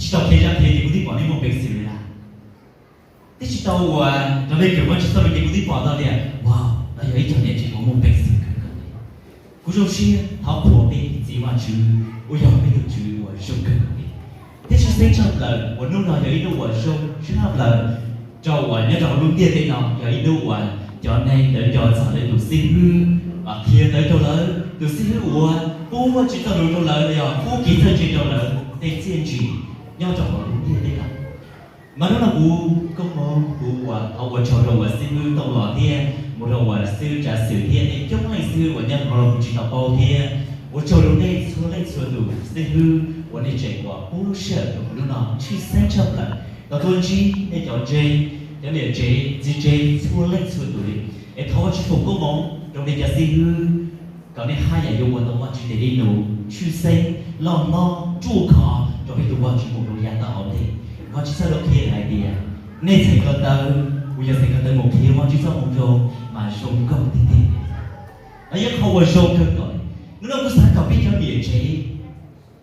Tsis tau qhia zaj qhia ces kuv twb pom nej muaj peev xwm li lawm. Twb tsis tau uas raws li kawm Vajtswv txoj lus ces kuv twb pom tau tias, wow, no yog ib co niam tsev uas muaj peev xwm kawg nkaus li. Kuv zoo siab thov qhuas peb txiv Vajtswv uas yog peb tus Tswv uas zoo kawg nkaus li. Thiab tshwj xeeb tshaj plaws uas hnub no yog ib hnub uas zoo tshaj plaws rau uas nyob rau hauv lub ntiaj teb no yog ib hnub uas cov neeg ntawd nco txog lawv tus xib hwb, qhia ntawd rau lawv tus xib hwb uas pub Vajtswv txoj lus rau lawv los yog pub kev txawj ntse rau lawv tej txiaj ntsig nyob rau hauv lub ntiaj teb no. Mas hnub no kuv koob hmoov kuv uas thov ua tsaug rau uas xib hwb Tooj Los thiab mus rau uas xib hwb Tsav Xwm thiab nej coob leej xib hwb uas nyob hauv no kuv tsis tau paub thiab ua tsaug rau nej txhua leej txhua tus xib hwb uas nej tseem uas pub lub sij hawm rau kuv hnub no tshwj xeeb tshaj plaws kom tuaj ntsib nej cov ntseeg, cov niam tsev txiv tsev txhua leej txhua tus li. Es thov Vajtswv foom koob hmoov rau nej cov xib hwb kom nej haj yam yuav ua tau Vajtswv tes dej num tshwj xeeb loj hlob ruaj khov rau peb tus Vajtswv mus rau yav tom ntej. Vajtswv txoj lus qhia hais tias nej txhais ko taw, kuv yuav txhais ko taw mus qhia Vajtswv txoj moo zoo mas zoo nkauj tiag tiag. No yog qhov uas zoo kawg nkaus. Hnub no kuv xav kom peb cov niam tsev,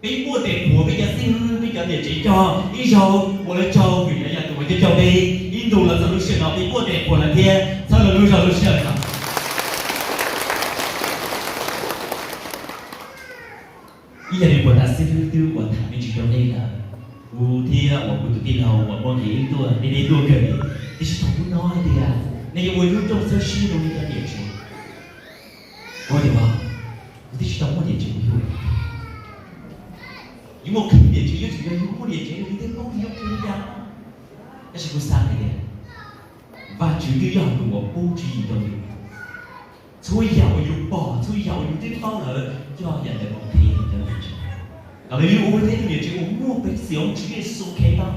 peb muaj tes qhuas peb cov xib hwb, peb cov niam tsev coj ib zaug ua lawv tsaug vim lawv yog tus uas coj coj peb ib ntus los txog lub sij hawm no peb muaj tes qhuas lawv thiab txhawb lawv lub zog lub sij hawm no. Ib yam li puag ta xib hwb twb uas tham me ntsis rau nej lawm, kuv thiab uas kuv tus tij laug uas muaj nqis wb tuaj, nej deb tuaj kawg li, tiam sis thaum kuv hnov hais tias nej yuav ua lub rooj txhawb siab rau nej cov niam tsev, kuv tias, kuv twb tsis tau muaj niam tsev kuv yuav ua li cas? Yuav muaj qee niam tsev yuav tsum yog yus muaj niam tsev yus thiaj paub yus yuav ua li cas. Tab sis kuv xav hais tias Vajtswv twb yog tus uas pub tswv yim rau yus. Txhua yam uas yus pom, txhua yam uas yus twb paub lawm, coj yam ntawd mus qhia rau cov niam tsev, kom lawv yuav ua ib tug niam tsev uas muaj peev xwm hauv Tswv Yexus Khetos.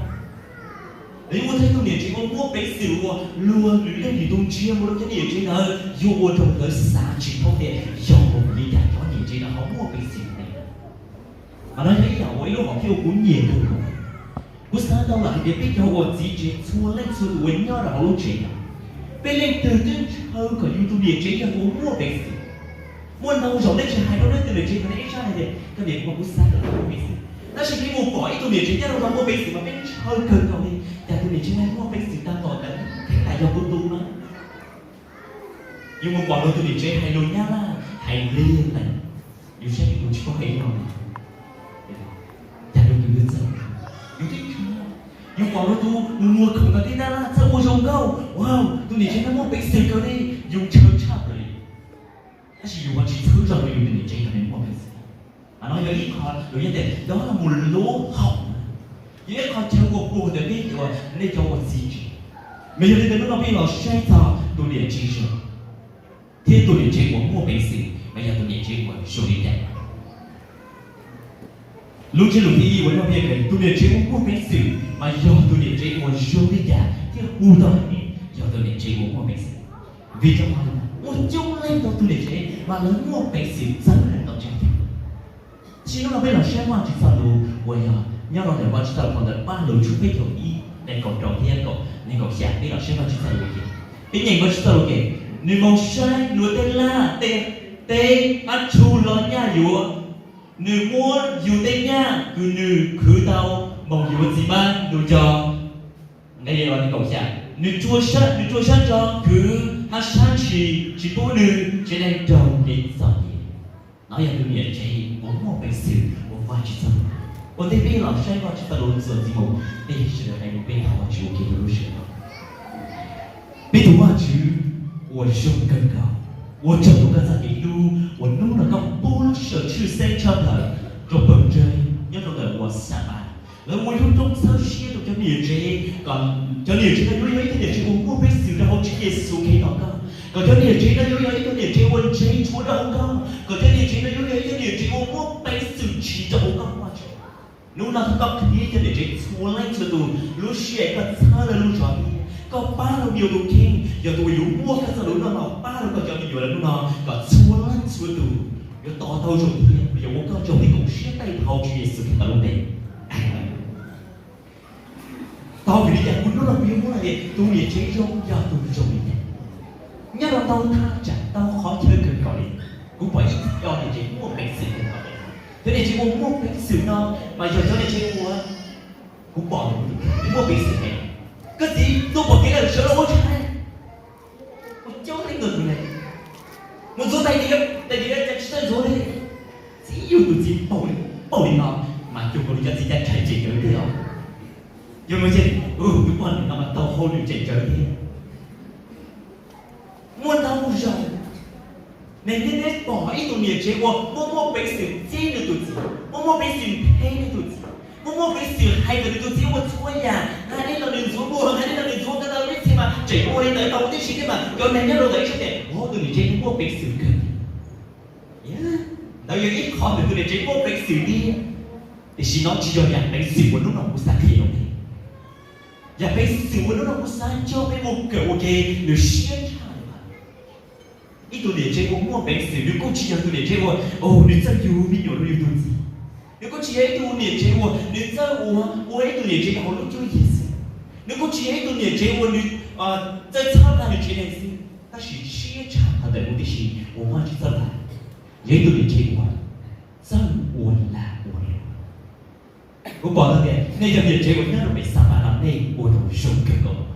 Lawv yuav ua tau ib tug niam tsev uas muaj peev xwm uas luag lwm leej lwm tus ntsia mus rau cov niam tsev ntawd yuav ua rau lawv xav tsis thoob tias yog ua li cas cov niam tsev ntawd ho muaj peev xwm li. Mas no yog ib yam uas ib lub hom phiaj uas kuv nyiam kawg nkaus. Kuv xav tau lawm hais tias peb cov uas txiv tsev txhua leej txhua tus uas nyob rau hauv lub tsev no, peb leej twg twb ntshaw kom yus tus niam tsev yog tus muaj peev xwm. Muaj ntau zaus nej tsis hais rau nej tus niam tsev, nej ib sab hais tias koj niam, kuv xav kom koj muaj peev xwm. Tab sis peb mus pom ib tug niam tsev nyob rau tau muaj peev xwm mas peb ntshaw kawg nkaus li, cas tus niam tsev no muaj peev xwm tag npaum ntawd, thiab yog kuv tus no. Yus mus pom luag tus niam tsev hais lus Nyab Laj hais lig ntees, yus saib yus tus tsis paub hais ib lo, cas luag tus yuav txawj, yus twb ntshaw. Yus pom luag tus mus muag khoom ntawm tej dab laj txawj ua zoo nkauj, wow, tus niam tsev no muaj peev xwm kawg li, yus ntshaw tshaj plaws li. Tab sis yus ho tsis txhawb zog rau yus tus niam tsev kom nws muaj peev xwm. Mas no yog ib qho lus nyob tias đó là một lỗ hổng, yog ib qho chaw uas puag ntawm peb uas nej cov uas txiv tsev. Mas yog li ntawd hnub no peb los saib txog tus niam tsev zoo thiab tus niam tsev uas muaj peev xwm mas yog tus niam tsev uas zoo li cas. Lub ntsiab lus thib ib uas nyob peb tus niam tsev uas muaj peev xwm mas yog tus niam tsev uas zoo li cas thiab hu tau hais tias yog tus niam tsev uas muaj peev xwm. Vim rau qhov muaj coob leej ntau tus niam tsev mas lawv muaj peev xwm txawv heev tau tseeb tiag. Tab sis hnub no peb los saib Vajtswv txoj lus uas yog nyob rau ntawm Vajtswv txoj lus phau ntawm Paj Lug tshooj peb caug ib, nees nkaum rau thiab nees nkaum xya, peb los saib Vajtswv txoj lus tias, peb nyeem Vajtswv txoj lus tias, nws mus saib luag tej laj tej teb ab tshug los nyaj yuav, nws muab yus tej nyaj kws nws khwv tau moog yuav txiv pab nws cov. Nqe nees nkaum xya, nws rua sab nrog khwv hab sab ntshis tsis pub nws tsev neeg raug kev txom nyem. No yog tus niam tsev uas muaj peev xwm uas Vajtswv txoj lus. Ua ntej peb los saib Vajtswv txoj lus txuas ntxiv mus, peb sawv daws hais mus peb thov Vajtswv ua ke rau lub sij hawm no. Peb tus Vajtswv uas zoo kawg nkaus, ua tsaug rau koj txoj kev hlub uas hnub no koj pub lub sij hawm tshwj xeeb tshaj plaws rau pawg ntseeg nyob rau ntawm uas Xanpab, lawv ua ib lub rooj txhawb siab rau cov niam tsev, kom cov niam tsev no yuav yog ib cov niam tsev uas muaj peev xwm rau hauv Tswv Yexus Khetos koj, kom cov niam tsev no yuav yog ib cov niam tsev uas ntse tshuav rau hauv koj, kom cov niam tsev no yuav yog ib cov niam tsev uas muaj peev xwm tshwm rau hauv koj Vajtswv. Hnub no thov koj qhia cov niam tsev txhua leej txhua tus lub siab, koj txhawb lawv lub zog thiab koj pab rau me nyuam tus kheej, yog tus uas yuav muaj koj txoj lus no los pab rau koj cov me nyuam lawv hnub no kom txhua leej txhua tus yuav tos tau zoo thiab yuav ua koj tsaug tej khoom siab tej dhau Tswv Yexus Khetos lub npe. Amees. Tau vim li cas kuv hnub no kuv yuav muab hais tias tus niam tsev zoo yog tus zoo li cas? Nyob rau ntau thaj tsam ntau qhov chaw kawg nkaus li, kuv pom ib co niam tsev muaj peev xwm kawg nkaus li. Cov niam tsev uas muaj peev xwm no mas yog cov niam tsev uas Kuv pom nws muaj peev xwm heev. Koj txiv, tus pom kev lawm, sawv los ua tshais. Ua coob leej ntau tus ne, mus ntxuav tais diav, tais diav cas tsis txawj ntxuav li. Txiv, yus tus txiv npaum li, npaum li no mas cuag nkaus li cov txiv cav rhais tseem tsawv thiab os. Yog mas, tus poj niam no mas tau hauj lwm tseem tsawv thiab. Muaj ntau zaus, nej, nej pom ib tug niam tsev uas muaj, muaj peev xwm txib nws tus txiv, muaj, muaj peev xwm phem nws tus txiv, muaj, muaj peev xwm hais kom nws tus txiv ua txhua yam, hais li ntawd nws ntxuav mus, hais li ntawd nws ntxuav, koj tau ib txhia mas tseem ua li ntawd tau tib si thiab mas cov neeg nyob rau ntawd ib sab tias, ov, tus niam tsev muaj peev xwm kawg. Ntawd yog ib qho ntawm tus niam tsev muaj peev xwm tiag, tiam sis no tsis yog yam peev xwm uas hnub no kuv xav qhia rau nej. Yam peev xwm uas hnub no kuv xav coj peb mus kawm ua ke nws siab tshaj lawm. Ib tug niam tsev uas muaj peev xwm nws kuj tsis yog tus niam tsev uas, o, nws txawj yug me nyuam rau yus tus txiv. Nws kuj tsis yog ib tug niam tsev uas nws txawj ua, ua ib tug niam tsev rau hauv lub cuab yig xwb. Nws kuj tsis yog ib tug niam tsev uas nws txawj txhawb nqa nws tsev neeg xwb, tab sis siab tshaj qhov ntawd huv tib si uas Vajtswv txhawb nqa, yog ib tug niam tsev uas txawj ua lag ua luam. Kuv pom tau tias nej cov niam tsev uas nyob rau pem Xas Npas no nej ua tau zoo kawg nkaus.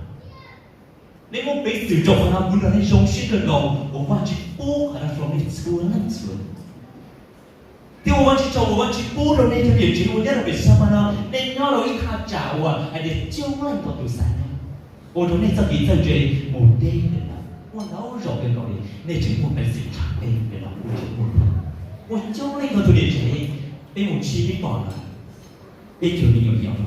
Nej muaj peev xwm rau qhov no kuv nrog nej zoo siab kawg nkaus uas Vajtswv pub qhov no rau nej txhua leej txhua tus. Thiab ua Vajtswv tsaug uas Vajtswv pub rau nej cov niam tsev uas nyob rau pem Xas Npas no, nej nyob rau ib thaj tsam uas hais tias coob leej ntau tus xav nyob, ua rau nej txoj kev txawj ntse mus deb ntawm no. Ua ntau zaus kawg nkaus li nej tseem muaj peev xwm tshaj peb ntawm no kuj tseem muaj. Ua coob leej ntau tus niam tsev, peb mus ntsib peb pom lawm, peb cov me nyuam yaus,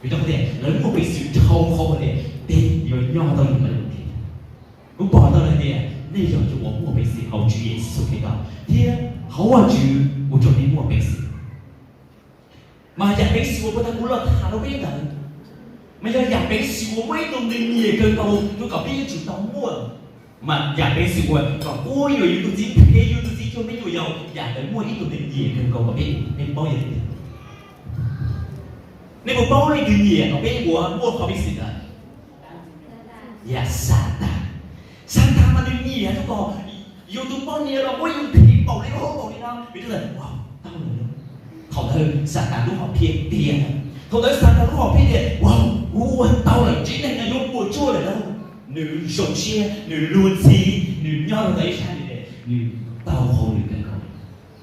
vim rau qhov tias lawv muaj peev xwm dhau qhov uas tias peb yuav nyob tau li lawv thiab. Kuv pom tau hais tias nej yog cov uas muaj peev xwm hauv Tswv Yexus Khetos thiab hauv Vajtswv ua rau nej muaj peev xwm. Mas yam peev xwm uas puag ta kuv los tham rau peb ntawd, mas yog yam peev xwm uas muaj ib tug neeg nyiam kawg nkaus rau kom peb yuav tsum tau muaj. Mas yam peev xwm uas kom pub yuav yus tus txiv, phem yus tus txiv cuag peb nyuam yaus, yam ntawd muaj ib tug neeg nyiam kawg nkaus kom peb, nej paub yog leej twg? Nej puas paub leej twg nyiam kom peb ua muaj qhov peev xwm ntawd? Yog Xatas. Xatas mas nws nyiam rau kom yus tus poj niam los muab yus nthe npaum li ub npaum li no, vim rau qhov, wow, tau lawm. Thaum ntawd Xatas lub hom phiaj tiag. Thaum ntawd Xatas lub hom phiaj tias, wow, kuv ua tau lawm, tsev neeg no yuav puas tsuaj lawm lauj. Nws zoo siab, nws luag ntxhi, nws nyob rau ntawm ib sab, nws tau hauj lwm kawg nkaus.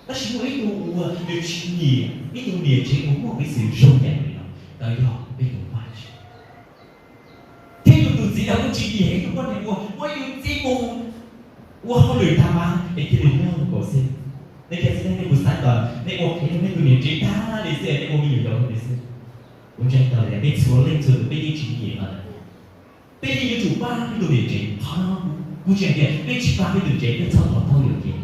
Tab sis muaj ib tug uas nws tsis nyiam ib tug niam tsev uas muaj peev xwm zoo yam li no, ntawd yog peb tus Vajtswv. Thiab yus tus txiv los kuj tsis nyiam ib tug poj niam uas muab yus txib mus ua hauj lwm tag mas es cia li nyob nkaus xwb. Nej cov txiv neej, nej puas xav kom nej ua qhev rau nej tus niam tsev tag li xwb, nej ua me nyuam yaus li xwb? Kuv ntseeg tau tias peb txhua leej txhua tus peb yeej tsis nyiam no. Peb yeej yuav tsum pab peb tus niam tsev. Qhov no kuv tsis hais tias peb tsis pab peb tus niam tsev peb txhob tos taub yuam kev.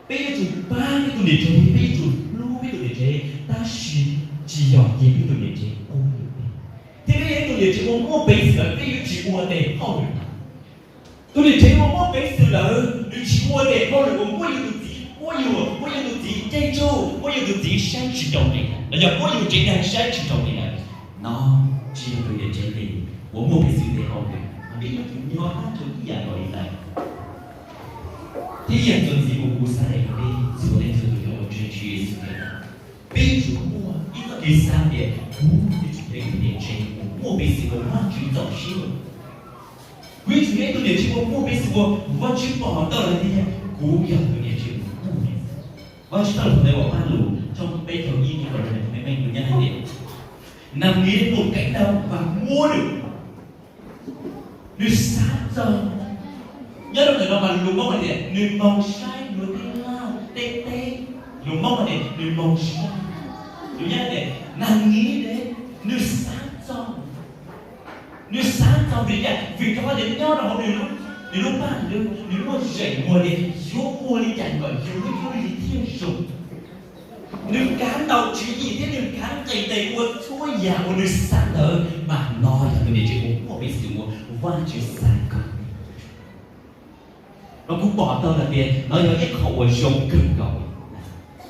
Peb yuav tsum pab peb tus niam tsev, peb yuav tsum hlub peb tus niam tsev, tab sis tsis yog cia peb tus niam tsev quab yuam peb. Thiab peb yog ib tug niam tsev uas muaj peev xwm lawm, peb yuav tsis ua tes hauj lwm. Tus niam tsev uas muaj peev xwm lawm, nws tsis ua tes hauj lwm uas muab yus tus txiv quab yuam, muab yus tus txiv caij tsuj, muab yus tus txiv saib tsis taus nqis, los yog muab yus tsev neeg saib tsis taus nqis lawm, no tsis yog tus niam tsev li uas muaj peev xwm tes hauj lwm. Peb yuav tsum nco qab rau ib yam nkaus li ntawd. Thiab ib yam txuas ntxiv uas kuv xav hais rau peb txhua leej txhua tus cov uas ntseeg Tswv Yexus Khetos, peb yuav tsum muaj ib txoj kev xav tias kuv yuav tsum yog ib tug niam tsev uas muaj peev xwm uas Vajtswv txaus siab. Kuv yuav tsum yog ib tug niam tsev uas muaj peev xwm uas Vajtswv pom tau lawm tias kuv yog tus niam tsev uas muaj peev xwm. Vajtswv txoj lus ntawd uas Pajlug tshooj peb caug ib nqe kaum rau me me kuv nyob hais tias: Nag hli một cánh đồng và mua được. Nws xav txog, nyob rau ntawm no mas lus Hmoob hais tias nws moog saib luag tej laj tej teb. Lus Hmoob hais tias nws moog saib, nws nyob tias nag hli ne, nws xav txog, nws xav txog vim li cas? Vim rau qhov tias nyob rau hauv nws lub, nws lub paj ntawd nws muaj zeem muag tias yuav ua li cas kom yus lub cuab yig thiaj zoo. Nws kav ntaus tswv yim thiab nws kav nqis tes ua txhua yam uas nws xav ntawd, mas no yog tus niam tsev uas muaj peev xwm uas Vajtswv xav kom. Los kuv pom tau hais tias no yog ib qho uas zoo kawg nkaus.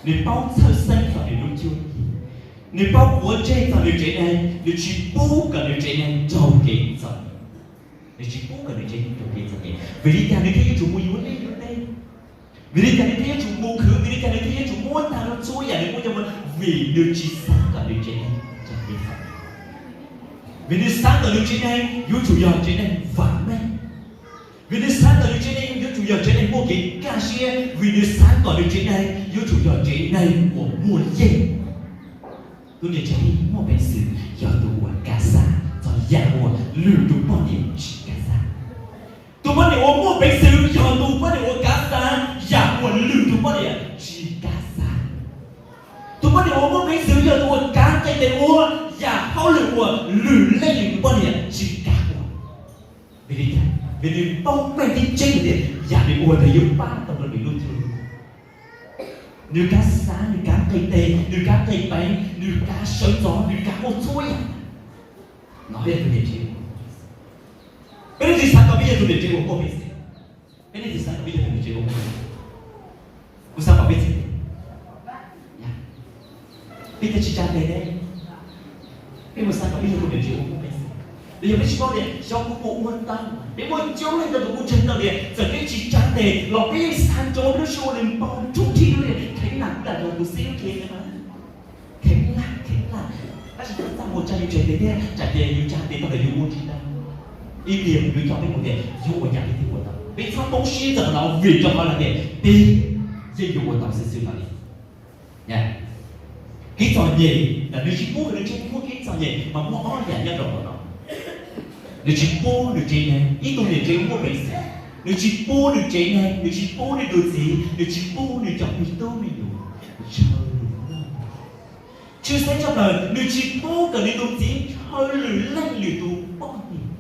Nws paub txhawj xeeb txog nws lub cuab yig, nws paub quav ntsej txog nws tsev neeg, nws tsis pub kom nws tsev neeg raug kev txom, nws tsis pub kom nws tsev neeg raug kev txom nyem. Vim li cas nws thiaj yuav tsum mus yuav liaj yuav teb? Vim li cas nws thiaj yuav tsum mus khwv? Vim li cas nws thiaj yuav tsum muab tag rau txhua yam nws muaj coj mus? Vim nws tsis xav kom nws tsev neeg Vim nws xav kom nws tsev neeg yuav tsum yog tsev neeg vam meej. Vim nws xav kom nws tsev neeg yuav tsum yog tsev neeg muaj kev kaj siab, vim nws xav kom nws tsev neeg yuav tsum yog tsev neeg uas muaj yeej. Tus niam tsev muaj peev xwm yog tus uas kav xav txog yam uas lwm tus poj niam tsis kav xav. Tus poj niam uas muaj peev xwm yog tus poj niam uas kav xav yam uas lwm tus poj niam tsis kav xav. Tus poj niam uas muaj peev xwm yog tus uas kav nqe tes ua yam hauj lwm uas lwm leej lwm tus poj niam tsis kav ua. Vim li cas? Vim nws paub meej thiab tseeb tias yam nws ua ntawd yuav pab tau rau nws lub cuab. Nws kav xav, nws kav nqe tes, nws kav nqe peev, nws kav sawv ntxov, nws kav ua txhua yam. No yog tus niam tsev uas muaj peev xwm. Peb leej twg xav kom peb yog tus niam tsev uas muaj peev xwm? Peb leej twg xav kom peb yog tus niam tsev uas muaj peev xwm? Kuv xav kom peb txiv, peb thiaj tsis tsa tes ne. Peb mus xav kom peb yog tus niam tsev uas muaj peev xwm. Los yog peb tsis paub tias xyov kuv puas ua tau. Peb muaj coob leej ntau tus kuj ntseeg tau tias txawm peb tsis tsa tes los peb yeej xav nrov peb lub siab ua li npau rau dhia li kheev lam kuv lam nrog tus xib hwb kiag mas. Kheev lam kheev lam, tab sis txaj muag tsa yus tsa tes thiab tsam ces yus tsa tes tau lawm yus ua tsis tau. Ib pliag yus coj peb mus tias yus ua cas peb thiaj ua tau. Peb txhob poob siab txog qhov no vim rau qhov hais tias peb yeej yuav ua tau xwb xwb no li. Kev txom nyem, nws tsis pub nws tsev neeg muaj kev txom nyem mas muaj ob yam nyob rau qhov no. Nws tsis pub nws tsev neeg, ib tug niam tsev muaj peev xwm, nws tsis pub nws tsev neeg, nws tsis pub nws tus txiv, nws tsis pub nws cov me tub me nyuam ntshaw lus noj. Tshwj xeeb tshaj plaws, nws tsis pub kom nws tus txiv ntshaw lwm leej lwm tus poj niam.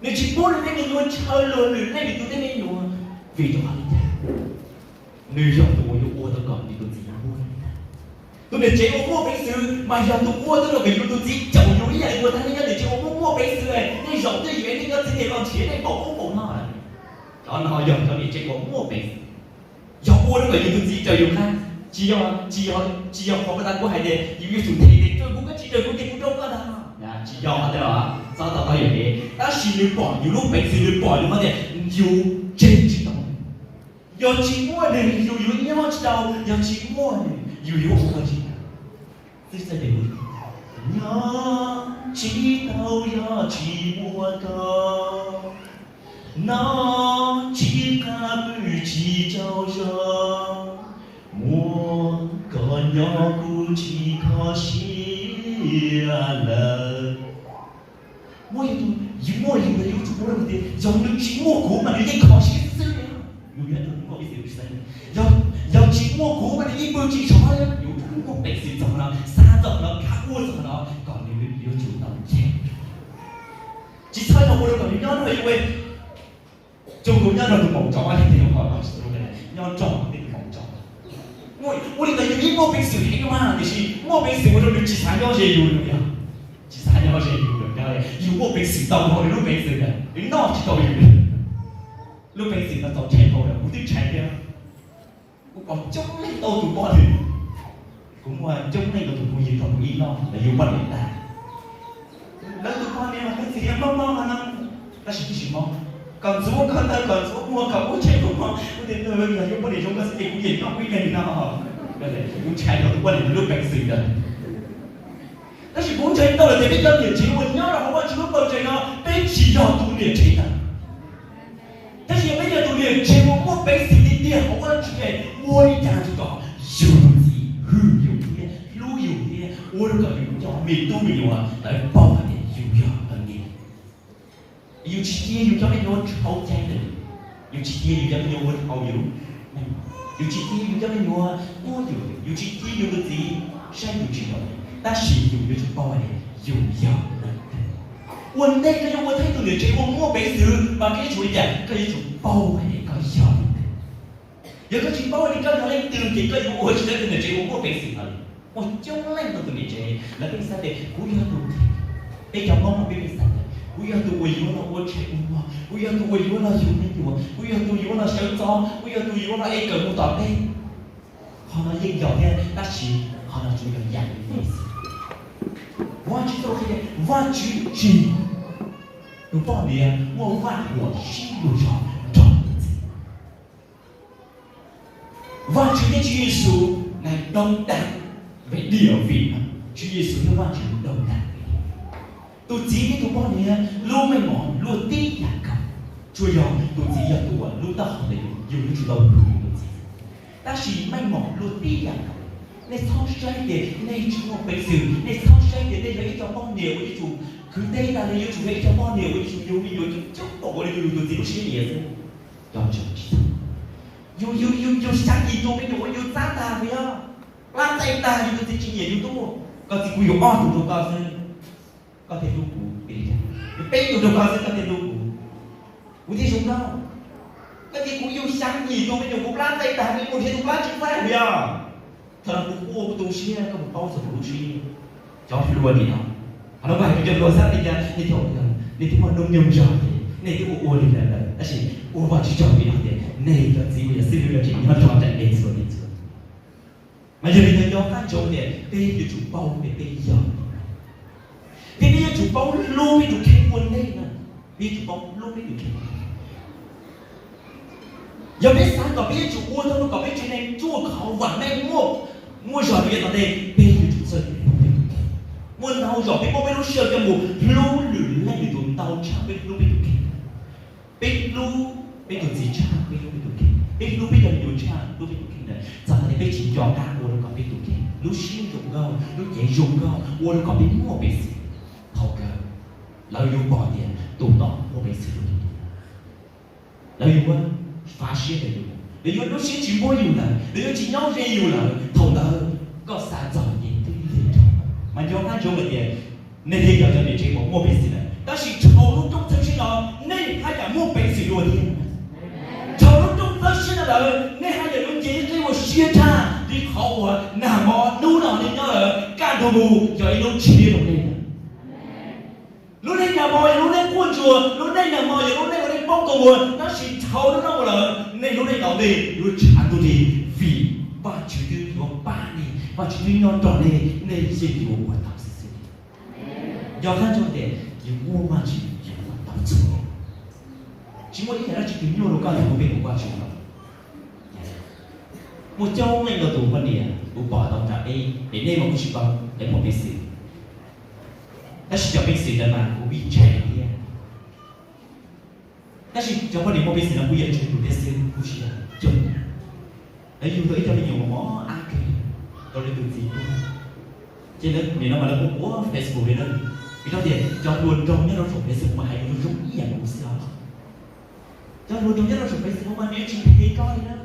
Nws tsis pub nws tej me nyuam ntshaw luag lwm leej lwm tus tej me nyuam. Vim rau qhov li cas? Nws yog tus uas yuav ua tau kom nws tus txiv ua li ntawd. Tus niam tsev uas muaj peev xwm mas yog tus ua tau kom yus tus txiv caum yus ib yam li uas tag nej nyob niam tsev uas muaj muaj peev xwm, nej zaum twj ywm nej nyob txiv nej los nrhiav nej npaum ub npaum no. Cov no yog cov niam tsev uas muaj peev xwm, yog ua rau kom yus tus txiv caum yus qab. Tsis yog, tsis yog, tsis yog qhov uas tas kuv hais tias yus yuav tsum them tias raws kuv koj tsis raws kuv ces kuv rau koj ntag. Tsis yog tej no, txhob tau tau yam li. Tab sis nws pom yus lub peev xwm, nws pom yus qhov tias yus tseg tsis tau. Yog tsis muaj nws yus yuav nyob tsis tau, yog tsis muaj nws yus yuav ua tsis tau. Nyob tsis tau yog tsis muaj koj, noj tsis qab pw tsis tsaug zog, muaj koj nyob kuv tsis kho siab lawm. Muaj yus, yus muaj yus los yus yuav tsum ua rau tias yog nws tsis muaj kuv mas nws yeej kho siab xwb li. Yus yog tus muaj peev xwm, yog tsis muaj kuv mas nws yeej pw tsis tsaug zog. Yus yuav tsum muaj peev xwm txog no, xav txog no, kav ua txog no kom nws yuav tsum tau ntseg. Tsis txhob yog ua rau kom nws nyob nrog yus, zoo nkaus nyob nrog tus maum tsov, nyob nrog tej tus maum tsov. Ua li ntawd yus yeej muaj peev xwm heev mas, tiam sis muaj peev xwm ua rau nws tsis xav nyob ze yus, tsis xav nyob ze yus. Yus muaj peev xwm tau npaum li lub peev xwm ntawd, nws noj tsis tau yus li. Lub peev xwm no txaus ntshai dhau lawm, kuv twb ntshai thiab. Kuv pom coob leej ntau tus poj niam, kuv muaj coob leej ntau tus phooj ywg thaum kuv ib loj, lawv yuav poj niam tag, lawv tus poj niam mas tus txiv mob mob no, tab sis twb tsis mob. Kom ntxuav ko taw, kom ntxuav muag, kom ua tshais ua hmo, kuv tias yog yuav poj niam zoo ko xwb ces kuv yeej noj kuv ib leeg no. Kuv ntshai rau tus poj niam lub peev xwm ntawd. Tab sis kuv ntshai tau lawm tias peb cov niam tsev uas nyob rau hauv Vajtswv lub pawg ntseeg no, peb tsis yog tus niam tsev ntawd. Tab sis yog peb yog tus niam tsev uas muaj peev xwm tiag tiag hauv Vajtswv, ua li cas rau kom yus tus txiv hwm yus thiab hlub yus thiab ua rau kom yus cov me tub me nyuam lawv paub hais tias yus yog lawv niam. Yus tsis cia yus cov me nyuam dhau cai ntawm yus, yus tsis cia yus cov me nyuam ua dhau yus, yus tsis cia yus cov me nyuam quab yus, yus tsis cia yus tus txiv saib yus tsis tau, tab sis yus yuav tsum paub hais tias yus yog lawv niam. Ua ntej koj yuav ua tau ib tug niam tsev uas muaj peev xwm mas koj yuav tsum li cas? Koj yuav tsum paub hais tias koj yog leej twg. Yog koj tsis paub hais tias koj yog leej twg ces koj yuav ua tsis tau tus niam tsev uas muaj peev xwm no li. Muaj coob leej ntau tus niam tsev lawv pheej xav tias kuv yog tus, peb cov Hmoob pheej xav tias kuv yog tus uas yuav los ua tshais ua hmo, kuv yog tus uas yuav los yug me nyuam, kuv yog tus yuav los sawv ntxov, kuv yog tus yuav los es kawm mus tom ntej. Qhov no yeej yog thiab, tab sis qhov no tsuas yog yam li ntawd xwb. Vajtswv tau qhia, Vajtswv tsim tus poj niam muaj vaj huam sib luag zog nrog tus txiv. Vajtswv thiab Tswv Yexus ngày đồng đẳng về địa vị, Tswv Yexus thiab Vajtswv đồng đẳng về địa vị. Tus txiv thiab tus poj niam lub meej mom luaj tib yam nkaus, tsuas yog tus txiv yog tus uas lub taub hau ntawd yus yuav tsum tau hlub tus txiv. Tab sis meej mom luaj tib yam nkaus. Nej txhob saib tias nej tsis muaj peev xwm, nej txhob saib tias nej yog ib co poj niam uas yuav tsum khwv teb tas li, yuav tsum yog ib co poj niam uas yuav tsum yug me nyuam coob coob npaum li yus tus txiv lub siab nyiam xwb. Cov ntseeg tsis txhob, yus yus yus yus xyav yim tus me nyuam uas yus txab tag puas yog? Plab txaij tag yus tus txiv tsis nyiam yus tuaj, koj txiv kuv yuav ob tug rau koj xwb, koj thiaj hlub kuv. Yuav peb tug rau koj xwb koj thiaj hlub kuv, kuv thiaj zoo nkauj. Koj txiv kuv yus xyav yim tus me nyuam kuv plab txaij tag, me nyuam thiab tus plab tsis txaij puas yog? Thaum no kuv quaj kuv tu siab, koj puas paub txog kuv lub siab? Cov hluas nim no, qhov no kuv hais rau cov hluas xab li cas nej cov, nej twb muaj hnub nyoog zog ces nej twb ua ua li ntawd lawm, tab sis ua Vajtswv tsaug vim no tias nej cov txiv uas yog xib hwb no tseem nyob rau nram nej txhua leej txhua tus. Mas yog li ntawd nco qab ntsoov tias peb yuav tsum paub tias peb yog, thiab peb yuav tsum paub hlub peb tus kheej ua ntej na. Peb yuav tsum paub hlub peb tus kheej. Yog peb xav kom peb yuav tsum ua tau kom peb tsev neeg ruaj khov vam meej, muaj, muaj zog rau yav tom ntej, peb yuav tsum txawj hlub peb tus kheej. Muaj ntau zaus peb muab peb lub sij hawm coj mus hlub lwm leej lwm tus ntau tshaj peb hlub peb tus kheej. Peb hlub peb tus txiv tshaj peb hlub peb tus kheej, peb hlub peb cov me nyuam tshaj hlub peb tus kheej ntawd, txawm hais tias peb tsis nco qab ua rau kom peb tus kheej lub siab zoo nkauj, lub cev zoo nkauj, ua rau kom peb muaj peev xwm. Thaum kawg lawv yuav pom tias tus no muaj peev xwm dua li, lawv yuav fav siab rau yus, lawv yuav lub siab tsis npuab yus lawm, lawv yuav tsis nyob ze yus lawm. Thaum ntawd koj xav txog ces twb lig dhau. Mas nco qab ntsoov lawm tias nej thiaj yog cov niam tsev uas muaj peev xwm lawm, tab sis dhau lub rooj txhawb siab no nej haj yam muaj peev xwm dua thiab. Dhau lub rooj txhawb siab no lawm nej haj yam yuav nce qib ua siab tshaj li qhov uas nag hmo hnub no nej nyob lawm, kaj ntug mus yog ib lub tshiab rau nej. Lub neej nag hmo yog lub neej quaj ntsuag, lub neej nag hmo yog lub neej uas nej poob qw ua, tab sis dhau lub no mus lawm nej lub neej tom ntej yuav tshav ntuj nrig, vim Vajtswv twb yuav pab nej, Vajtswv twb nyob nrog nej, nej yeej yuav ua tau xwb xwb. Nco qab ntsoov tias yus muaj Vajtswv yus ua tau txhua. Tsis muaj ib yam dab tsi twg nyuaj rau koj yog muaj peb tus Vajtswv no. Muaj coob leej ntau tus poj niam kuv pom tau nram peb, es nej mas kuv tsis paub, lawv muaj peev xwm, tab sis cov peev xwm ntawd mas kuv ntshai thiab. Tab sis cov poj niam muaj peev xwm no kuv yeej ntshai kuv thiab xwb, kuv tsis yog coob. Lawv yug tau ib co me nyuam mos mos ab kawg rau lawv tus txiv tuaj, ces lawv nim no mas lawv kuj ua Facebook li na, vim rau tias cov hluas nraug nyob rau saum Facebook mas hais lus zoo ib yam nkaus xwb os. Cov hluas nraug nyob rau saum Facebook mas nws yuav tsis phem koj li na,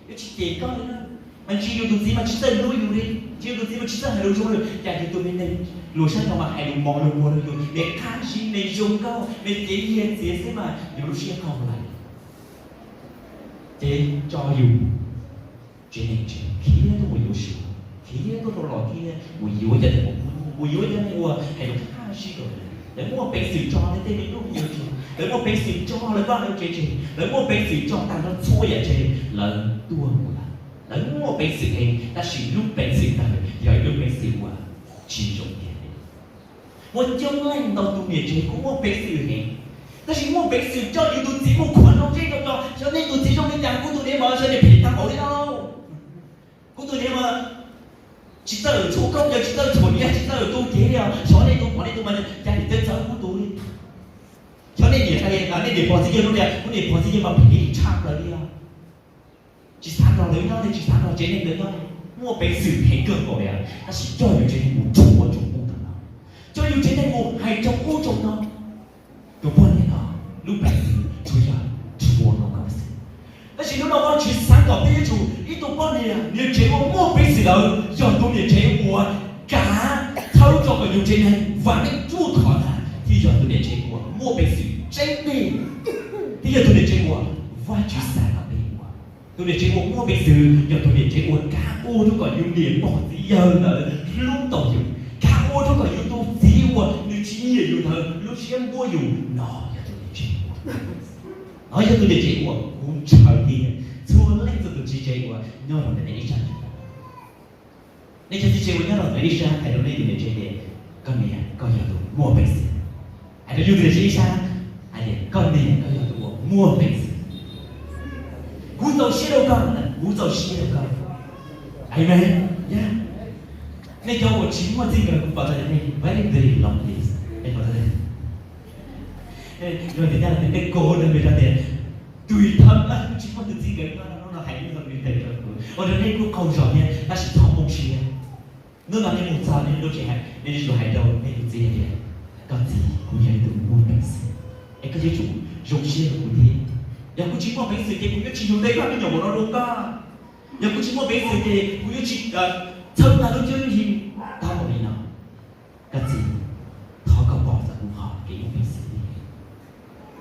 yuav tsis cem koj li na. Mas ntshe yus tus txiv mas tsis txawj hlub yus li, ntshe yus tus txiv mas tsis txawj hais lus zoo li, cas yus tus me neeg hluas sab nraud mas hais lus mos lus muag rau yus, me qab zib, me zoo nkauj, me cev yiag txiav xwb mas yus lub siab qaug lawm. Ces tso yus tsev neeg tsev khiav tuaj mus yuav suav, khiav tuaj rau los thiab mus yuav cov neeg ua, mus yuav cov neeg ua hais lus qab zib rau lawv. Lawv muaj peev xwm tso lawv tej me tub me nyuam tseg, lawv muaj peev xwm tso lawv vaj lawv tsev tseg, lawv muaj peev xwm tso tag nrho txhua yam tseg, lawv tuaj mus lawm. Lawv muaj peev xwm heev, tab sis lub peev xwm ntawd yog ib lub peev xwm uas tsis zoo tiag li. Muaj coob leej ntau tus niam tsev kuj muaj peev xwm heev, tab sis muaj peev xwm coj yus tus txiv mus khuam nroo zej nroo zos, xyov nej tus txiv zoo li cas, kuv tus niam mas xyov nws phem tag npaum li no. Kuv tus niam mas tsis txawj txhua khaub ncaws, tsis txawj txhua yam, tsis txawj tu cev li os, xyov nej tus pom nej tus mas cas nws txawj txawj kuv tus li. Xyov nej niam, nej niam pog txiv yawg zoo li cas, kuv niam pog txiv yawg mas phem tshaj plaws li os. Tsis xav nrog lawv nyob li, tsis xav nrog tsev neeg lawv nyob li. Muaj peev xwm heev kawg nkaus li, tab sis coj yus tsev neeg mus rhuav tsoom pub rau lawv, coj yus tsev neeg mus hais tsoom ub tsoom no. Tus poj niam no lub peev xwm tsuas yog rhuav rau koj xwb. Tab sis hnub no Vajtswv xav kom peb yuav tsum ib tug poj niam niam tsev uas muaj peev xwm ntawd yog tus niam tsev uas kav thawb rau kom yus tsev neeg vam meej ruaj khov ntag, thiaj yog tus niam tsev uas muaj peev xwm tseeb tiag, thiaj yog tus niam tsev uas Vajtswv xav kom peb ua. Tus niam tsev uas muaj peev xwm yog tus niam tsev uas kav ua rau kom yus niam pog txiv yawg ntawd hlub tau yus, kav ua rau kom yus tus txiv uas nws tsis nyiam yus ntawd lub siab npuab yus. No yog tus niam tsev uas, no yog tus niam tsev uas kuv ntshaw tiag txhua leej txhua tus txiv tsev uas nyob rau ntawm nej ib sab. Nej cov txiv tsev uas nyob rau ntawm ib sab hais rau nej tus niam tsev tias, koj niam koj yog tus muaj peev xwm. Hais rau yus tus niam tsev ib sab hais tias, koj niam koj yog tus uas muaj peev xwm. Kuv txaus siab rau koj, kuv txaus siab rau koj. Amen. Nej cov uas tsis muaj txij nkawm kuv pom tau nej very very lonely. Yog tias tej laus tias tej ko no nws hais tias, tug thawb, kuv tsis muaj tus txij nkawm no no hais li no nws tawm rau kuv, ua rau nej kuj qaug zog thiab, tab sis txhob poob siab. Hnub no nej mus txog nej lub tsev, nej yuav tsum hais rau nej tus txiv hais tias, koj txiv, kuv yog ib tug muaj peev xwm, es koj yuav tsum zoo siab rau kuv thiab. Yog kuv tsis muaj peev xwm ces kuv yuav tsis yug tau ib pab me nyuam npaum no rau koj. Yog kuv tsis muaj peev xwm ces kuv yuav tsis txhawb tag lub cuab lub yig tag npaum li no. Koj txiv, thov koj pom txog kuv qhov kev muaj peev xwm.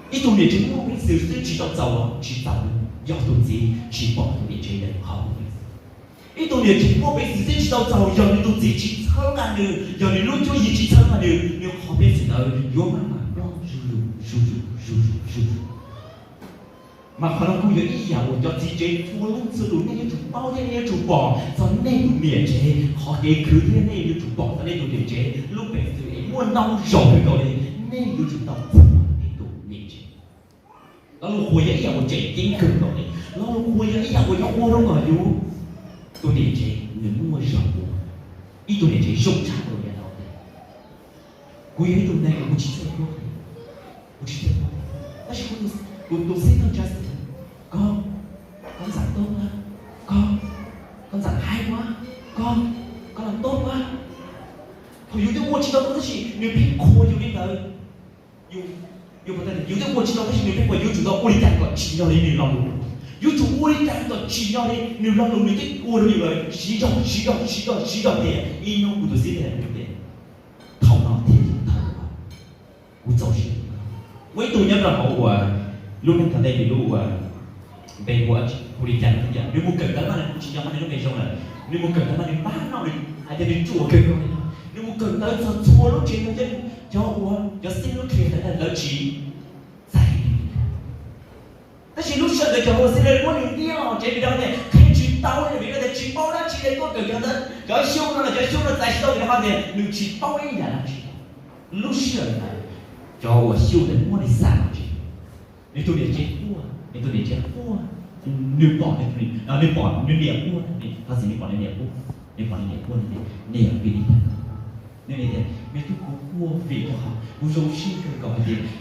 Ib tug niam tsev muaj peev xwm xwb tsis tau txaus, tsis txaus, yog tus txiv tsis pom tus niam tsev ntawd qhov muaj peev xwm. Ib tug niam tsev muaj peev xwm xwb tsis tau txaus, yog nws tus txiv tsis txhawb nqa nws, yog nws lub cuab yig tsis txhawb nqa nws, nws qhov peev xwm ntawd yuav maj mam ploj zuj zus, zuj zus, zuj zus, zuj zus. Mas qhov no kuj yog ib yam uas cov txiv tsev txhua leej txhua tus nej yuav tsum paub thiab nej yuav tsum pom txog nej tus niam tsev qhov kev khwv thiab nej yuav tsum pom txog nej tus niam tsev lub peev xwm es muaj ntau zaus kawg nkaus li. Nej yuav tsum tau txhawb nej tus niam tsev. Lo lus qhuas yog ib yam uas tseem ceeb kawg nkaus li. Lo lus qhuas yog ib yam uas yuav ua rau kom yus tus niam tsev nws muaj zog ua. Ib tug niam tsev zoo tshaj rau yav tau tias, kuv yog ib tug neeg uas kuv tsis txawj hlub, kuv tsis txawj hlub, tab sis kuv tus xib hwb Justin, koj, koj ntxam tob na, koj, koj ntxam haib na, koj, koj lam tob na. Thaum yus twb ua tsis tau tab sis nws pheej qhuas yus li ntawd. Yus twb ua tsis tau tab sis nws pheej qhuas, yuav tsum tau ua li cas kom tsim nyog li nws lo lus. Yuav tsum ua li cas kom tsim nyog li nws lo lus, nws twb ua rau yus lawm, siv zog siv zog siv zog siv zog tias ib hnub kuv tus xib hwb hais tias, thaum no thiaj yog thaum uas kuv txaus siab rau koj. Muaj ib tug nyob rau hauv uas lub neej tom ntej nws lub uas npe hu li cas no, nws mus kawm ntawv mas nws kuj tsis nco qab nws lub npe zoo lawm, nws mus kawm ntawv mas nws npaj no nws hais tias nws ruam kawg nkaus li no, nws mus kawm ntawv txog txhua lub tsev no, cov uas cov xib hwb qhia ntawv ntawd lawv tsis txais. Tab sis lub sij hawm ntawd cov uas xib hwb muab nws ntiab los tsev vim rau tias qhia tsis tau li, vim rau tias tsis paub dab tsi li, tuaj kawm cov ntawv, cov xyuj no los cov xyuj no txais tsis tau vim rau qhov tias nws tsis paub ib yam dab tsi. Lub sij hawm ntawd cov uas xyuj ntawd muab nws xa los tsev, nws tus niam tsev quaj, nws tus niam tsev quaj, nws pom nws, nws pom nws niam quaj, thov txim, nws pom nws niam quaj, nws pom nws niam quaj, nws niam vim li cas? Nws niam tias, me tub, kuv quaj vim rau qhov kuv zoo siab kawg nkaus hais tias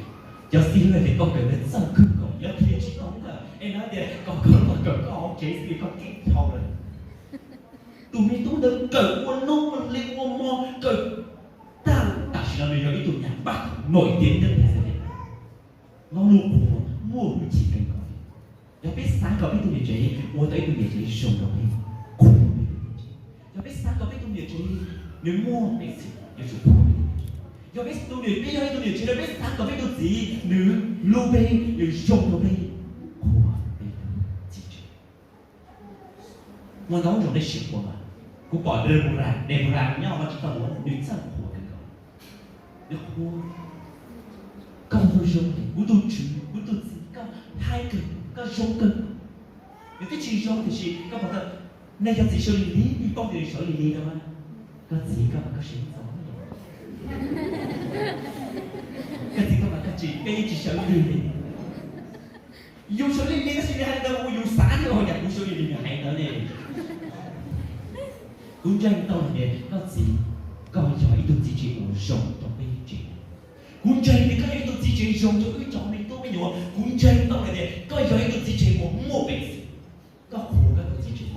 cov xib hwb hais tias koj kawm ntawv txawj kawg nkaus, yog qhia tsis tau lawm es lawv tias kom koj los kawm koj hauv tsev xwb koj keej dhau lawm. Tus me tub ntawd kawm ua hnub ua hli ua hmo kawm tag, tam sim no nws yog ib tug nyuag npaj noj tiav ntev tiav xwb. Lo lus qhuas muaj hwj chim kawg nkaus li. Yog peb xav kom peb tus niam tsev ua tau ib tug niam tsev zoo rau peb, qhuas peb tus niam tsev. Yog peb xav kom peb tus niam tsev nws muaj peev xwm, yuav tsum qhuas peb tus niam tsev. Yog peb tus niam, peb yog ib tug niam tsev, yog peb xav kom peb tus txiv nws hlub peb, nws zoo rau peb, qhuas peb tus txiv tsev. Muaj ntau zaus nej sim qhuas mas, kuv pom Deborah, Deborah nyob hauv Vajtswv txoj lus nws txawj qhuas kawg nkaus. Nws qhuas, koj zoo zoo, kuv tus Tswv, kuv tus txiv, koj haib kawg, koj zoo kawg. Nws twb tsis zoo tiam sis koj pom tau, nej cov txiv sawv lig lig, nej paub tias nws sawv lig lig rau, koj txiv koj mas koj sawv txog, koj txiv koj mas koj tsis, koj yeej tsis sawv lig li. Yus sawv lig li tab sis nws hais li ntawd ua yus xav li, ua cas kuv sawv lig li nws hais ntawd ne. Kuv ntseeg tau hais tias koj txiv, koj yog ib tug txiv tsev uas zoo rau peb tsev. Kuv ntseeg tias koj yog ib tug txiv tsev zoo rau wb cov me tub me nyuam. Kuv ntseeg tau hais tias koj yog ib tug txiv tsev uas muaj peev xwm. Koj qhuas koj tus txiv tsev,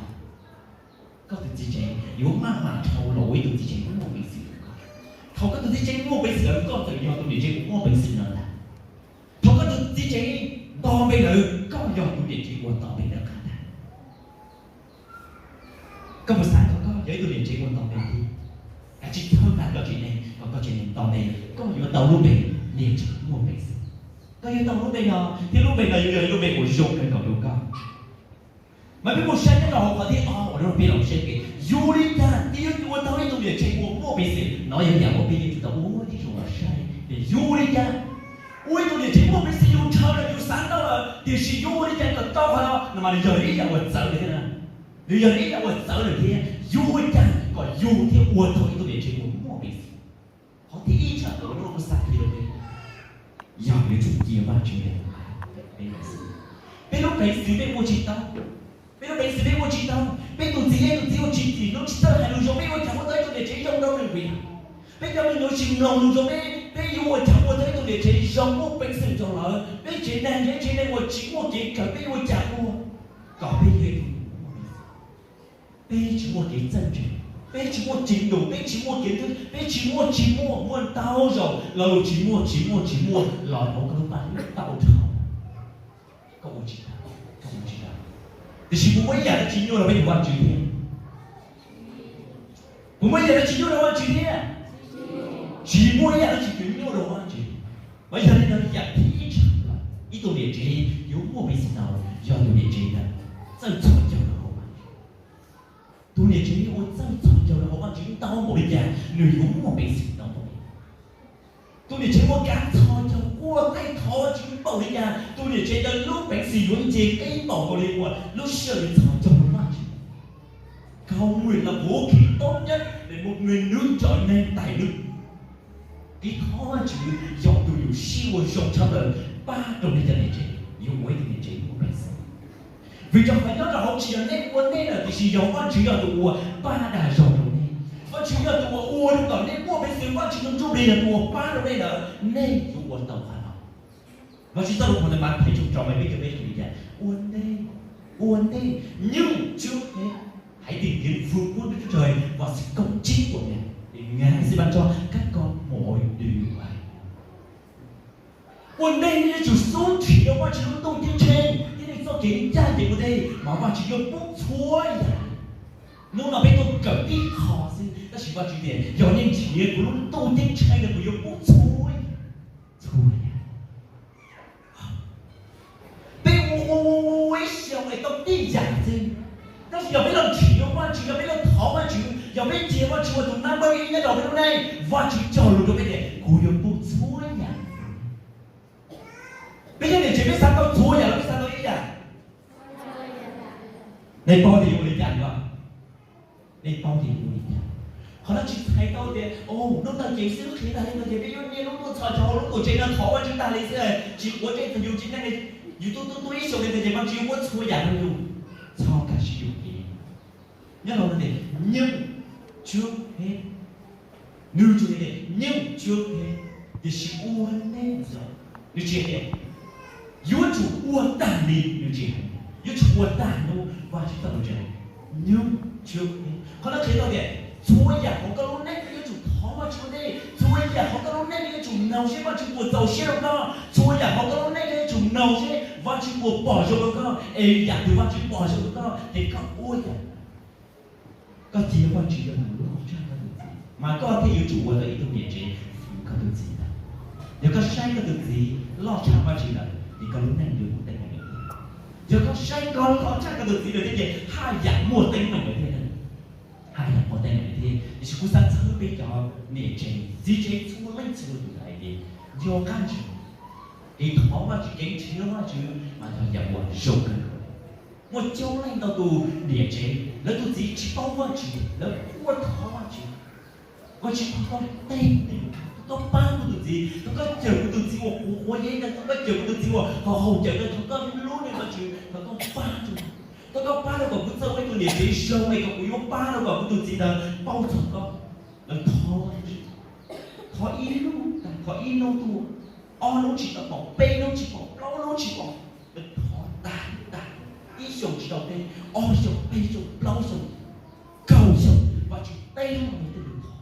koj tus txiv tsev yuav maj mam dhau los ua ib tug txiv tsev muaj peev xwm rau koj. Thaum koj tus txiv tsev muaj peev xwm lawm, koj txawm yog tus niam tsev uas muaj peev xwm no ntag. Thaum koj tus txiv tsev nto npe lawm, koj yog tus niam tsev uas nto npe ntawd qab ntag. Koj puas xav kom koj yog ib tug niam tsev uas nto npe thiab? Kav tsij txhawb nqa koj tsev neeg kom koj tsev neeg nto npe, koj yuav tau lub npe niam tsev muaj peev xwm. Koj yuav tau lub npe no thiab lub npe no yuav yog ib lub npe uas zoo kawg nkaus rau koj. Mas peb mus saib nyob rau hauv qhov thib ob uas peb los saib tias yog li cas peb yuav ua tau ib tug niam tsev uas muaj peev xwm. No yog yam uas peb yuav tsum tau ua tib zoo los saib tias yog li cas ua ib tug niam tsev muaj peev xwm. Yus ntshaw lawm, yus xav tau lawm, tiam sis yuav ua li cas kom tau qhov no, no mas nws yog ib yam uas txawv lawm thiab na. Nws yog ib yam uas txawv lawm thiab. Yuav ua li cas kom yus thiaj ua tau ib tug niam tsev uas muaj peev xwm? Qhov thib ib tshaj tawm uas kuv xav qhia rau peb yog yuav tsum cia Vajtswv, peb lub peev xwm peb ua tsis tau. Peb lub peev xwm peb ua tsis tau. Peb tus txiv, peb tus txiv ua tsis txim, nws tsis txawj hais lus zoo, peb ua cas ua tau ib tug niam tsev zoo rau nws vim Peb cov me nyuam tsis mloog lus rau peb, peb yuav ua cas ua tau ib tug niam tsev zoo muaj peev xwm rau lawv? Peb tsev neeg, peb tsev neeg uas tsis muaj kev kawm, peb yuav ua cas ua kom peb yog ib tug muaj peev xwm? Peb tsis muaj kev txawj ntse, peb tsis muaj trình độ, peb tsis muaj kiến thức, peb tsis muaj, tsis muaj, muaj ntau zaus lo lus tsis muaj, tsis muaj, tsis muaj los hauv koj lub paj tau dhau. Koj ua tsis tau, koj ua tsis tau. Tiam sis puas muaj ib yam dab tsi nyuaj rau peb tus Vajtswv thiab? Puas muaj ib yam dab tsi nyuaj rau Vajtswv thiab? Tsis muaj ib yam dab tsi twg nyuaj rau Vajtswv. Mas yog li ntawd yam thib ib tshaj plaws ib tug niam tsev yuav muaj peev xwm tau yog tus niam tsev ntawd txawj txhos caug rau hauv Vajtswv. Tus niam tsev uas txawj txhos caug rau hauv Vajtswv ntau npaum li cas nws yuav muaj peev xwm ntau npaum li. Tus niam tsev uas kav txhos caug quaj thov Vajtswv npaum li cas, tus niam tsev ntawd lub peev xwm yuav nce qib npaum nkaus li uas lub sij hawm nws txhos caug rau Vajtswv. Cầu nguyện là vũ khí tốt nhất để một người nối dõi nên tài đức. Kev thov Vajtswv yog tus yuam sij uas zoo tshaj plaws pab rau nej cov niam tsev, yuav ua ib tug niam tsev muaj peev xwm. Vim rau qhov nyob rau hauv tsis yog nej ua nej lawm, tiam sis yog Vajtswv yog tus uas pab dag zog rau nej. Vajtswv yog tus uas ua rau kom nej muaj peev xwm, Vajtswv tus Ntsuj Plig yog tus uas pab rau nej lawm, nej yuav ua tau qhov no. Vajtswv txoj lus Phau Ntawv Mathais tshooj rau mas peb cov peb li cas? Ua nej, ua nej, nhưng trước hết hãy tìm kiếm vương quốc Đức Chúa Trời và sự công chính của Ngài, thì Ngài sẽ ban cho các con mọi điều ấy. Ua nej, nej yuav tsum xub nrhiav Vajtswv lub ntuj ceeb tsheej thiab nws txoj kev ncaj ncees ua ntej, mas Vajtswv yuav pub txhua yam. Hnub no peb tuaj kawm tib qho xwb, tab sis Vajtswv tias yog nej nrhiav kuv lub ntuj ceeb tsheej no kuv yuav pub txhua yam, txhua yam. Peb ua ua ua ua ib xyoos es tau tib yam xwb, tab sis yog peb los nrhiav Vajtswv, yog peb los thov Vajtswv, yog peb cia Vajtswv ua tus number ib nyob rau peb lub neej, Vajtswv cog lus rau peb tias kuv yuav pub txhua yam. Peb cov niam tsev peb xav tau txhua yam los peb xav tau ib yam? Nej paub tias yuav ua li cas os? Nej paub tias yuav ua li cas? Qhov no tsis txhais tau tias, o, hnub no ces xib hwb qhia tag li no ces peb yuav niaj hnub tuaj txhos caug hauv lub tuam tsev no thov Vajtswv tag li xwb, tsis quav ntsej txog yus tsis neej li, yus tuaj tuaj tuaj ib xyoos li ntawd ces Vajtswv yuav muab txhua yam rau yus. Txhob kaj siab yuam kev. Nyob rau no tias nhưng trước hết, nws tsuas hais tias nhưng trước hết, tiam sis ua nej, nws tsis hais tias yuav tsum ua tag li, nws tsis hais, yuav tsum ua tag hnub, Vajtswv txoj lus tsis hais. Nhưng trước hết, qhov no qhia tau tias txhua yam hauv koj lub neej koj yuav tsum thov Vajtswv ua ntej, txhua yam hauv koj lub neej koj yuav tsum mloog seb Vajtswv puas txaus siab rau koj, txhua yam hauv koj lub neej koj yuav tsum mloog seb Vajtswv puas pom zoo rau koj, es yam twg Vajtswv pom zoo rau koj ces koj ua yam. Koj cia Vajtswv yog tus loj tshaj koj tus txiv, mas koj thiaj yuav tsum ua tau ib tug niam tsev fwm koj tus txiv ntag. Yog koj saib koj tus txiv loj tshaj Vajtswv lawm ces koj lub neej yuav muaj teeb meem lawm. Yog koj saib koj loj tshaj koj tus txiv lawm thiab ces haj yam muaj teeb meem lawm thiab. Haj yam muaj teeb meem lawm thiab. Tiam sis kuv xav txhawb peb cov niam tsev txiv tsev txhua leej txhua tus hais tias, yog qab ntsis kev thov Vajtswv, kev nrhiav Vajtswv mas yog yam uas zoo kawg nkaus. Muaj coob leej ntau tus niam tsev lawv tus txiv tsis paub Vajtswv, lawv quaj thov Vajtswv, Vajtswv thov koj teeb meem, thov koj pab kuv tus txiv, thov koj cawm kuv tus txiv uas quav quav yeeb ntawd, thov koj cawm kuv tus txiv uas haus haus cawm ntawd, thov koj hlub nws Vajtswv, thov koj pab rau, thov koj pab rau kom kuv txawj ua ib tug niam tsev zoo es kom kuv yuav pab rau kom kuv tus txiv ntawd paub txog koj. Lawv thov, thov ib lub tag, thov ib hnub tuaj, ob hnub tsis tau pom, peb hnub tsis pom, plaub hnub tsis pom, lawv thov tag tag, ib xyoos tsis tau teb, ob xyoos, peb xyoos, plaub xyoos, kaum xyoos, Vajtswv teb lub me tej lus thov,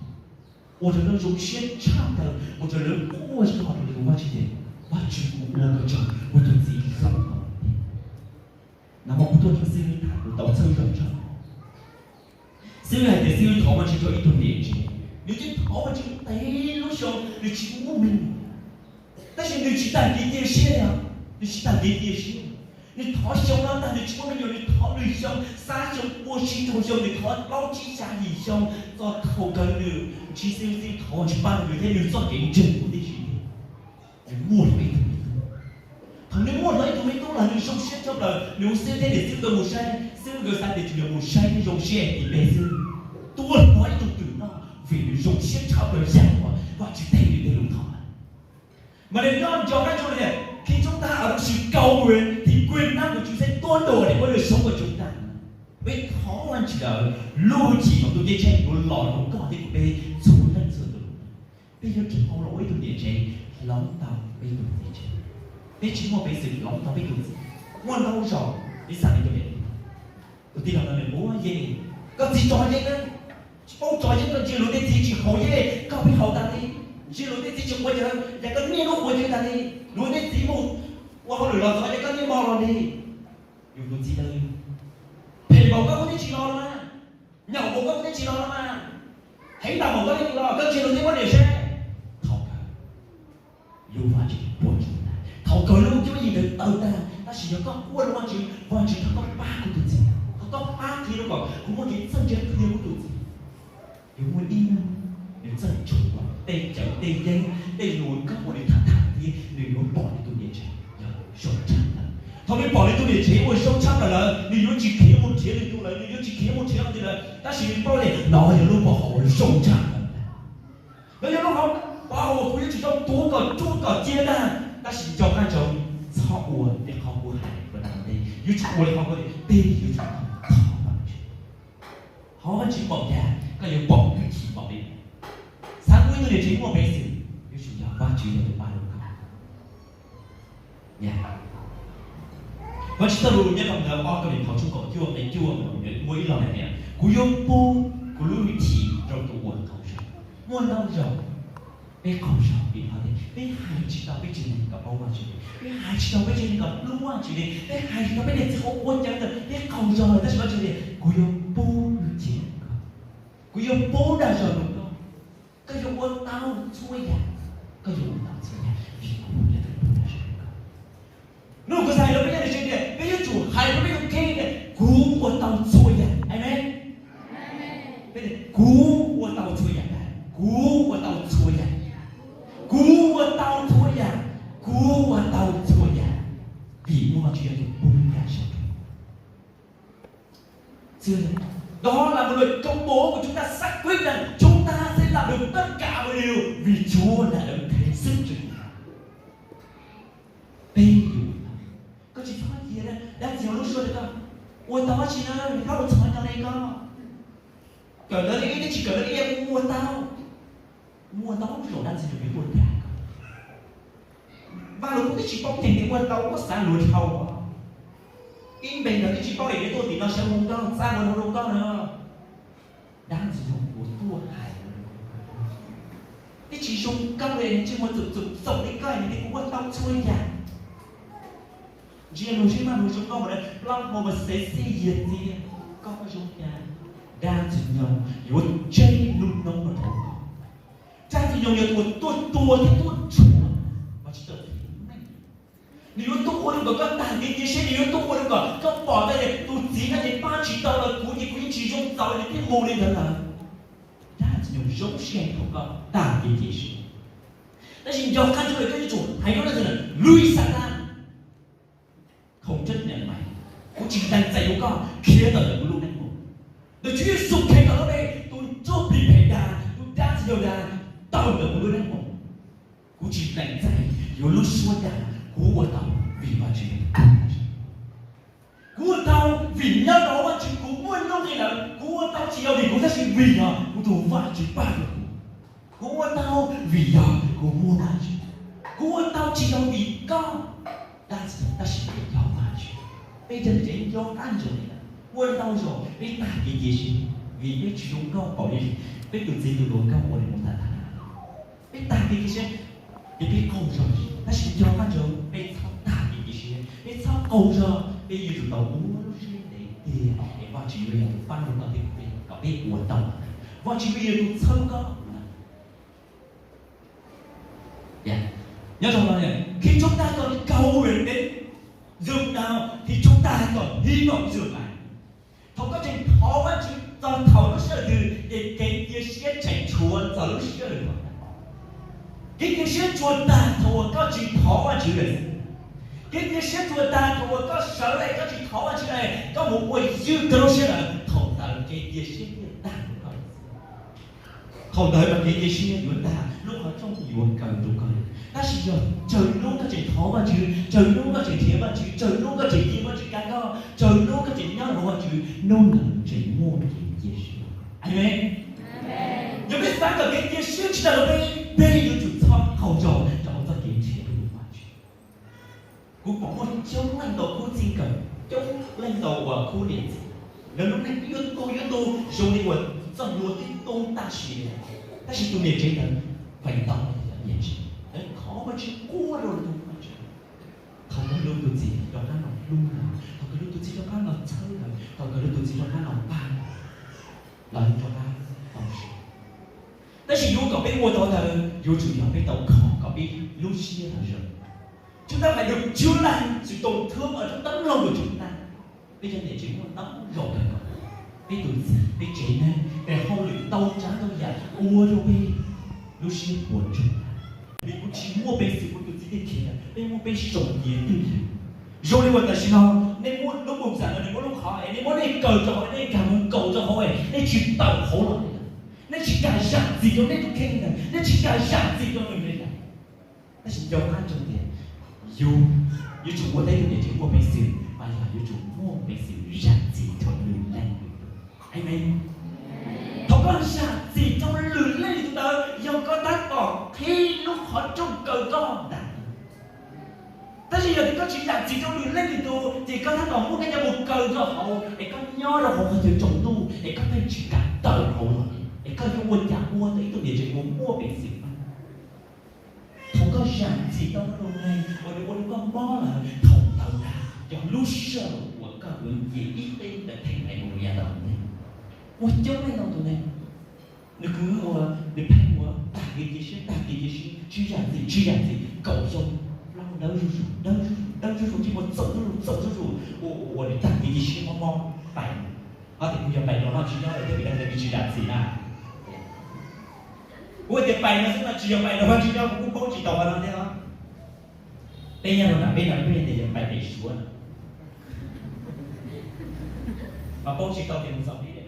ua rau lawv zoo siab tshaj plaws, ua rau lawv quaj zog rau tus Vajtswv tias, Vajtswv, kuv ua koj tsaug, kuv tus txiv zoo no. Nag hmo kuv tuaj nrog xib hwb tham, kuv tau txhawb zog tshaj. Xib hwb hais tias xib hwb thov Vajtswv rau ib tug niam tsev, nws twb thov Vajtswv ntev lub xyoo nws tsis muaj me nyuam, tab sis nws tsis tag kev cia siab li os, nws tsis tag kev cia siab. Nws thov xyoo no tag nws tsis muaj me nyuam, nws thov lwm xyoo, xab xyoo, pua tsib rau xyoo, nws thov plaub tsib xya yim xyoo, txog thaum kawg nws ntsib xib hwb, xib hwb thov Vajtswv pab nws thiab nws txoj kev ntseeg kuj tib si. Nws muaj hlo ib tug me tub. Thaum nws muaj hlo ib tug me tub los nws zoo siab tshaj plaws, nws hu xib hwb thiab niam xib hwb nkawd mus saib, xib hwb nkawd xav tias tsuas yog mus saib thiab zoo siab es tis pe xwb. Tuaj hlo ib tug twm noj vim nws zoo siab tshaj plaws yam uas Vajtswv teb nws tej lus thov. Mas nws nyob nco qab tsuas tias khi chúng ta ở trong sự cầu nguyện thì quyền năng của Chúa sẽ tuôn đổ để có đời sống của chúng ta. Peb thov Vajtswv lawm, lub hwj chim ntuj ceeb tsheej yuav los rau koj thiab kuv peb txhua leej txhua tus. hloov tau peb tus txiv tsev. Peb tsis muaj peev xwm hloov tau peb tus txiv. Muaj ntau zaus peb xav li tus niam tij, tus tij laug no nws quav yeeb, koj txiv tso yeeb na, tsis paub tso yeeb, koj ntsia luag tej txiv tsis haus yeeb, koj pheej haus tas li, ntsia luag tej txiv tsis quav cawv, yog koj niaj hnub quav cawv tas li, luag tej txiv mus ua hauj lwm los txog yog koj niaj hmo los li. Yus tus txiv ntawd phem npaum koj kuj tsis los los mas, nyaum npaum koj kuj tsis los los mas, heev npaum koj tsis los, koj ntsia luag tej muab niam seb. Thaum kawg lub Vajtswv puas tsuaj tag, thaum kawg lub cuab yig ntawd tawg tag, tab sis yog koj quaj rau Vajtswv, Vajtswv thov koj pab kuv tus txiv, thov koj pab qhia rau kom kuv muaj kev txawj ntse qhia kuv tus txiv. Yus muaj ib hnub nws txawj tshuav tej cawv tej yeeb tej lus koj ua nws tham tham thiab nws yuav pom nws tus niam tsev yog zoo tshaj plaws. Thaum nws pom nws tus niam tsev ua zoo tshaj plaws lawm, nws yuav tsis khiav mus nrhiav lwm tus lawm, nws yuav tsis khiav mus nrhiav leej twg lawm, tab sis nws paub tias no yog lub pov haum uas zoo tshaj plaws. No yog lub pov haum uas kuv yuav tsum tau tuav kom ruaj kom cia tag, tab sis nco qab ntsoov, txhob ua li qhov kuv hais ua ntej, yuav tsum ua li qhov kuv hais, peb yuav tsum tau thov Vajtswv. Thov Vajtswv npaum cas koj yuav pom hwj chim npaum li. Xav muaj ib tug niam tsev muaj peev xwm, yuav tsum yog Vajtswv yog tus pab rau koj. Vajtswv txoj lus nyob rau ntawm ob Kauleethaus tshooj kaum cuaj nqe cuaj muaj ib lo hais tias, kuv yuav pub kuv lub hwj chim rau tus uas qaug zog. Muaj ntau zaus peb qaug zog vim qhov tias peb hais tsis tau peb tsev neeg kom paub Vajtswv li, peb hais tsis tau peb tsev neeg kom hlub Vajtswv li, peb hais tsis tau peb niam txiv uas quav cawv ntawd, peb qaug zog lawm, tab sis Vajtswv tias kuv yuav pub hwj chim rau koj, kuv yuav pub dag zog rau koj. Koj yuav ua tau txhua yam, koj yuav ua tau txhua yam vim kuv yog tus pub dag zog rau koj. Hnub no kuv xav hais rau peb cov niam tsev tias peb yuav tsum hais rau peb tus kheej tias kuv ua tau txhua yam. Amees. Kuv ua tau txhua yam, kuv ua tau txhua yam, kuv ua tau txhua yam, kuv ua tau txhua yam, vim muaj Vajtswv yog tus pub dag zog rau. Đó là một lời công bố của chúng ta xác quyết rằng chúng ta sẽ làm được tất cả mọi điều vì Chúa đã đấng thêm sức cho chúng ta. Peb yuav ua tau, koj tsis txhob cia dab tsi hauv lub suab rau koj ua tau dab tsi na, nws pab ua txhua yam li koj. Kawm ntawv li ib twb tsis kawm ntawv li ib, kuv ua tau. Muaj ntau zaus dab ntxwg nyoog yuav tuaj dag koj. Vaj Lug Kub twb tsis paub nyeem tias ua tau, muab xav luag dhau. Ib npe ntawd twb tsis paub es yuav tuaj tim no sawv mus koj txaj ua dhau rau koj na. Dab ntxwg nyoog yuav tuaj hais, twb tsis zoo nkauj li, ntsej muag txwm txwm txaum li koj, nws tias kuv ua tau txhua yam. Ntsia luag sib maj luag zoo nkauj mas plaub hau mas xev xij yiag txiag, koj zoo cas? Dab ntxwg nyoog yuav tseb lub hnub no rau koj. Dab ntxwg nyoog yog tus uas tuaj tua thiab tuaj rhuav, mas tsis tau thiaj meej. Nws yuav tuaj ua rau kom koj tag kev cia siab, nws yuav tuaj ua rau kom koj pom tau tias tus txiv no ces pab tsis tau lawm, kuv ces kuv yeej tsis zoo txaus li thiaj mus li ntawd lawm. Dab ntxwg nyoog zoo siab heev thaum koj tag kev cia siab. Tab sis nco qab ntsoov lawm, koj yuav tsum hais rau dab ntxwg nyoug, Louis Satan không chấp nhận mày, kuv tsis lees txais yuav koj khiav tawm ntawm kuv lub neej mus. Ntawm Tswv Yexus Khetos lub npe, tus ntsuj plig phem dag, tus dab ntxwg nyoog dag, tawm ntawm kuv lub neej mus. Kuv tsis lees txais yuav lub suab dag, kuv ua tau vim Vajtswv. Kuv ua tau vim nyob rau hauv Vajtswv kuv muaj nuj nqis lawm. Kuv ua tau tsis yog vim kuv tab sis vim yog kuv tus Vajtswv pab rau kuv. Kuv ua tau vim yog kuv muaj Vajtswv. Kuv ua tau tsis yog vim koj, tab sis vim yog Vajtswv. Peb cov niam tsev nco qab ntsoov li ntawd, ua ntau zaus peb tag kev cia siab vim peb tsis zoo nkauj npaum li peb tus txiv tus hluas nkauj uas nws mus tham tham. Peb tag kev cia siab, ces peb qaug zog, tab sis nco qab ntsoov peb txhob tag kev cia siab, peb txhob qaug zog, peb yuav tsum tau ua lub siab ntev tiag es Vajtswv yuav yog tus pab rau koj thiab kuv kom peb ua tau. Vajtswv yuav yog tus txhawb koj. Khi chúng ta còn cầu nguyện đến giường nào thì chúng ta còn hy vọng giường ấy. Thaum koj tseem thov Vajtswv txog thaum lub sij hawm twg ces kev cia siab tseem tshuav txog lub sij hawm ntawd. Kev cia siab tsuas tag thaum uas koj tsis thov Vajtswv lawm. Kev cia siab tsuas tag thaum uas koj sawv lawm koj tsis thov Vajtswv lawm, koj mus ua ywg koj lub siab lawm, thaum ntawd kev cia siab thiaj tag rau koj. Thaum ntawd mas kev cia siab yuav tag, lub qhov rooj yuav kaw rau koj. Tab sis yog tsawg hnub koj tseem thov Vajtswv, tsawg hnub koj tseem nrhiav Vajtswv, tsawg hnub koj tseem cia Vajtswv kav koj, tsawg hnub koj tseem nyob hauv Vajtswv, hnub ntawd tseem muaj kev cia siab. Amees. Yog peb xav kom kev cia siab tsis tag rau peb, peb yuav tsum txhob qaug zog rau hauv txoj Kuv pom muaj coob leej ntau khub txij nkawm, coob leej ntau uas khub niam txiv, lawv lub neej yuav tu yuav tu zoo li uas txoj hlua twb tu tam sim li, tab sis tus niam tsev ntawd feem ntau yog niam tsev, lawv thov Vajtswv, quaj rau tus Vajtswv, thov koj lub tus txiv rov qab los hlub lawv, thov koj lub tus txiv rov qab los txhawb lawv, thov koj lub tus txiv rov qab los pab, los rov qab tau zoo. Tab sis yuav kom peb ua tau ntawd yuav tsum yog peb tau kho kom peb lub siab los zoo. Tshwj xeeb hais tias Chúa Laug xwm tau thwb rau tấm lòng của chúng ta. Peb cov niam tsev muaj tau zoo kawg nkaus, peb tus txiv, peb tsev neeg, peb hauj lwm ntau tsav ntau yam ua rau peb lub siab puas tsuaj. Vim kuv tsis muaj peev xwm ua tus txiv tej khiav, peb muab peb sau cia twj ywm. Zoo li uas tam sim no nej muab lub npus xam no, nej muab lub qhov es nej muab nej kaw rau hauv, nej nkag mus kaw rau hauv es nej tsis tawm hauv los li lawm. Nej tsis kam zam txim rau nej tus kheej li lawm, nej tsis kam zam txim rau nws li lawm. Tab sis nco qab ntsoov tias yus, yuav tsum ua tau ib tug niam tsev muaj peev xwm, mas yog yuav tsum muaj peev xwm zam txim rau lwm leej lwm tus. Amees. Thaum koj zam txim rau lwm leej lwm tus ntawd yog koj tab tom qhib lub qhov rooj kaw koj ntag. Tab sis yog tias koj tsis zam txim rau lwm leej lwm tus ces koj tab tom muab koj coj mus kaw rau hauv es koj nyob rau hauv qhov chaw tsaus ntuj es koj pheej tsis kam tawm hauv los li, es koj yuav ua cas ua tau ib tug niam tsev uas muaj peev xwm? Thaum koj zam txim tau lub neej uas nws ua rau koj mob lawm, thaum ntawd ntag yog lub sij hawm uas koj yuav nce ib teb ntawm theem Amelias ntawd ntag. Ua coob leej ntau tus neeg, nws kwv ua, nws pheej ua tag kev cia siab, tag kev cia siab, tsis zam txim, tsis zam txim, kaum xyoo, plaub dawb zuj zus, dawb zuj zus, dawb zuj zus, tsis muaj txaus zuj zus, txaus zuj zus, ua ua nws tag kev cia siab mob mob pais. Ho tias kuv yog pais no Vajtswv nyob lawm thiab vim yog tias nws tsis zam txim na. Kuv tias pais no xwb no tsis yog pais no Vajtswv nyob, kuv kuj paub tsis tau qhov no thiab os. Peb nyob rau nram peb no peb tias yog pais pem Suav no, mas paub tsis tau tias mus txog pem